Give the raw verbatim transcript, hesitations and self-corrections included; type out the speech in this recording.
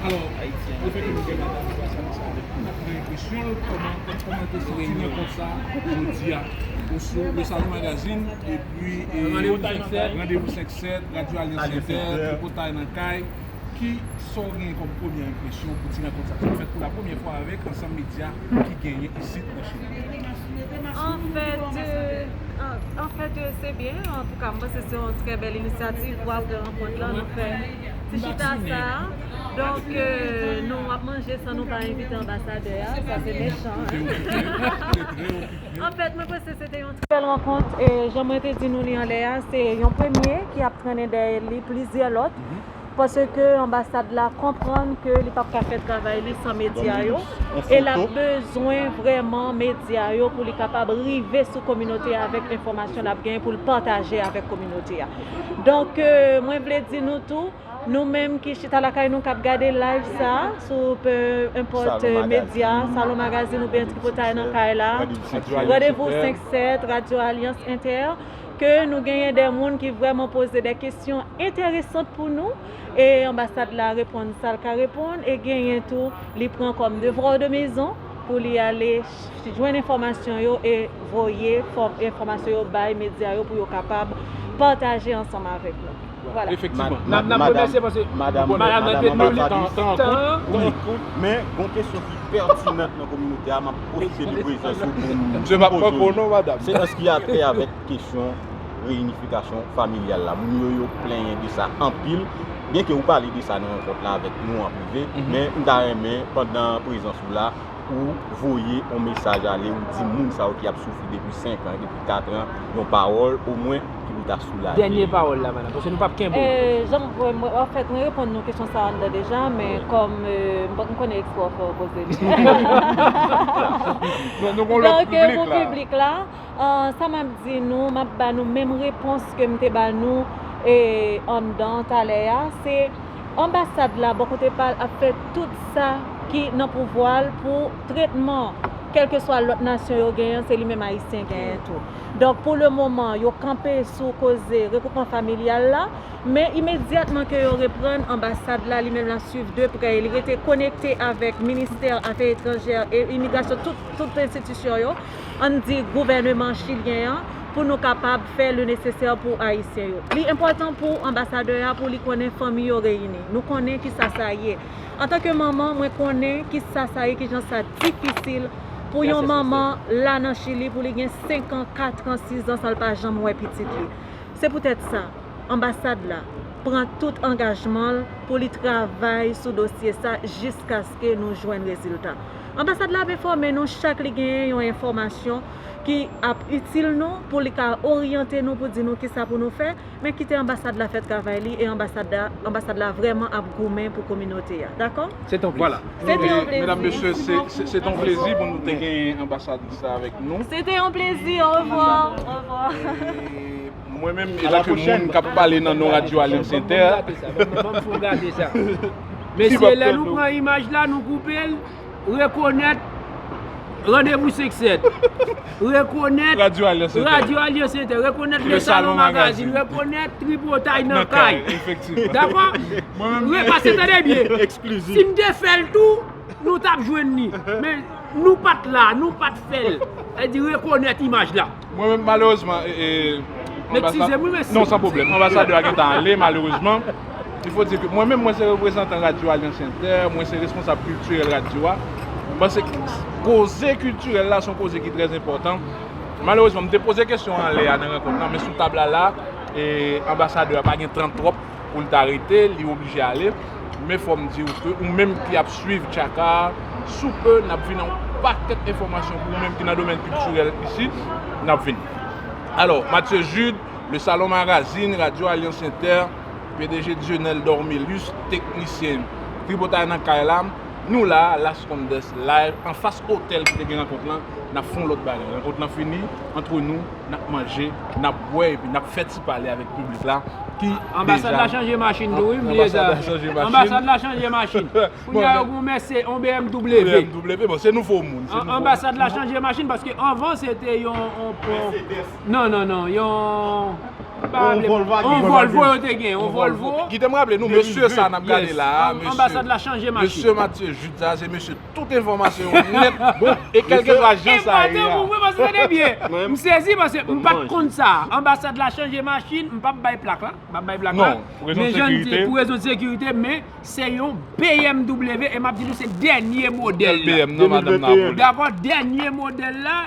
Alò, le fè ke nou gen madanm Vanessa avèk nou, n ap pran enpresyon l, kòman, kòman te soti rankont sa jodi a, osou le Salon Magazine, epi, e, Randevou senk sèt, Radyo Alyans Entè, Tripotay nan kay, ki sa w genyen kòm premye enpresyon pou ti rankont sa? Sa fèt pou la premyè fwa avèk ansanm medya ki genyen isit nan Chili. Anfèt, euh, an- anfèt, euh, se byen. Antouka, m panse se yon trè bèl inisyativ pou apre rankont lan nou fè ti chita sa a. Donk, euh, nou ap manje san nou pa envite anbasadè a. Sa se mechan, hein? Anfèt, mwen panse se te yon trè bèl rankont. E jan mwen te di nou li anlè a, se yon premye ki ap trennen dèyè li plizyè lòt. Paske anbasad la konprann ke li p ap ka fè travay li san medya yo. E l ap bezwen vrèman medya yo pou li kapab rive sou kominote a avèk enfòmasyon l ap genyen pou l pataje avèk kominote a. Donk, euh, mwen vle di nou tou, nou menm ki chita lakay nou k ap gade live sa a sou pe enpòt medya, Salon Magazine oubyen Tripotay nan kay la, Randevou senk sèt, Radyo Alyans Entè, ke nou genyen de moun ki vrèman poze de kesyon enteresan pou nou, e anbasad la reponn sa l ka reponn, e genyen tou, li pran kòm devoir de maison pou li ale ch- jwenn enfòmasyon yo e voye fò- enfòmasyon yo bay medya yo pou yo kapab pataje ansanm avèk nou. Vwala. Efektivman. N ap, n ap remèsye paske madanm, madanm nan te nou li tan. Wi, men gon kesyon ki pètinan nan kominote a, m ap pwofite de prezans ou pou m poze w. Se nan ki a trè avèk kesyon reyinifikasyon familyal la. Moun yo, yo plenyen de sa anpil. Byenke ou pale de sa nan rankont la avèk nou an prive, men m ta renmen, pandan prezans ou la, ou voye yon mesaj ale, ou di moun sa yo ki ap soufri depi senk an, depi kat an, yon pawòl, omwen, ki pou ta soulaje yo. Dènye pawòl la, madanm, paske nou p ap kenbe w. Eh, jan mwen, mwen, anfèt, mwen reponn nou kesyon sa a anndan deja, men kòm, eh, m pa konnen eksprè w fè w poze li. Donk, eh, pou piblik la, ah, sa m ap di nou, m ap ba nou menm repons ke m te ba nou, eh, anndan talè a, se anbasad la, bò kote pa l, ap fè tout sa ki nan pouvwa l pou tretman kèlkeswa lòt nasyon yo genyen, se li menm Ayisyen genyen tou. Donk, pou le moman, yo kanpe sou koze regwoupman familyal la, men imedyatman ke yo reprann anbasad la, li menm l ap swiv de prè, e li rete konekte avèk ministè afè etranjè e imigrasyon, tout, tout enstitisyon yo, ann di gouvèneman chilyen an, pou nou kapab fè le nesesè pou Ayisyen yo. Li enpòtan pou anbasadè a, pou li konnen fanmi yo reyini. Nou konnen kisa sa ye. Antanke manman, mwen konnen kisa sa ye, kijan sa difisil pou yon manman la nan Chili, pou li gen senk an, kat an, sis an, san l pa janm wè pitit li. Se poutèt sa, anbasad la pran tout angajman l pou li travay sou dosye sa jiskaske nou jwenn rezilta. Anbasad la ap enfòme nou chak li genyen yon enfòmasyon ki ap itil nou, pou li ka oryante nou, pou di nou kisa pou nou fè, men kite anbasad la fè travay li, e anbasad la, anbasad la vrèman ap goumen pou kominote a. Dakò? Se te yon plezi. Vwala. Se te yon plezi. Medam, mesye, se, se, se te yon plezi pou nou te genyen anbasad sa avèk nou. Se te yon plezi. Orevwa. Orevwa. E mwen menm, etanke moun k ap pale nan non Radyo Alyans Entè. Ban m fè w gade sa. Mesye, lè nou pran imaj la, nou koupe l, rekonèt Randevou senk sèt, rekonèt Radyo Alyans Entè, rekonèt Le Salon Magazine, rekonèt Tripotay nan kay. Dakò? Paske tande byen, si m te fè l tou, nou t ap jwenn li. Men nou pa t la, nou pa t fè l. Sa vle di rekonèt imaj la. Mwen menm, malerezman, e, e, anbasad-, non, san pwoblèm. Anbasadè a gentan ale, malerezman. Il faut dire que mwen menm, mwen se reprezantan Radyo Alyans Entè, mwen se responsab kiltirèl radyo a. Mwen panse koze kiltirèl la se yon koze ki trè enpòtan. Malerezman, m te poze kesyon anlè a nan rankont lan, men sou tab la la, e, anbasadè a pa gen tan twòp pou l ta rete, li oblije ale. Men fò m di w ke ou menm ki ap swiv Tchaka, sou pe, n ap vin ak yon pakèt enfòmasyon pou ou menm ki nan domèn kiltirèl isit, n ap vin. Alò, Mathieu Jude, Le Salon Magazine, Radyo Alyans Entè, P D G Dieunel Dormélus, teknisyen Tripotay nan kay la, nou la, Las Condes Live, anfas otèl ki te gen rankont lan, n ap fè yon lòt bagay. Rankont lan fini, antre nou, n ap manje, n ap bwè, epi n ap fè ti pale avèk piblik la, ki deja. Anbasad la chanje machin tou, wi, m bliye sa. Anbasad la chanje machin. Anbasad la chanje machin. Kounye a, yo gen yon Mercedes, yon B M W. B M W, bon, se nouvo moun, se nouvo moun. Anbasad la chanje machin, paske anvan, se te yon, yon, yon, non, non, non, yon, On Volkswagen. On Volvo yo te gen, on Volvo. Kite m raple nou, mesye sa n ap gade la a, Anbasad la chanje machin. Mesye Mathieu Jude, sa se mesye tout enfòmasyon yo nèt. Bon, e kèlkeswa jan sa ye a. Enpòtan pou mwen paske tande byen. M sezi paske m pa t konn sa. Anbasad la chanje machin, m p ap bay plak la. M p ap bay plak la. Men jan di pou rezon de sekirite, men se yon B M W e m ap di nou se dènye modèl la. B M nan madanm nan. Dakò, dènye modèl la.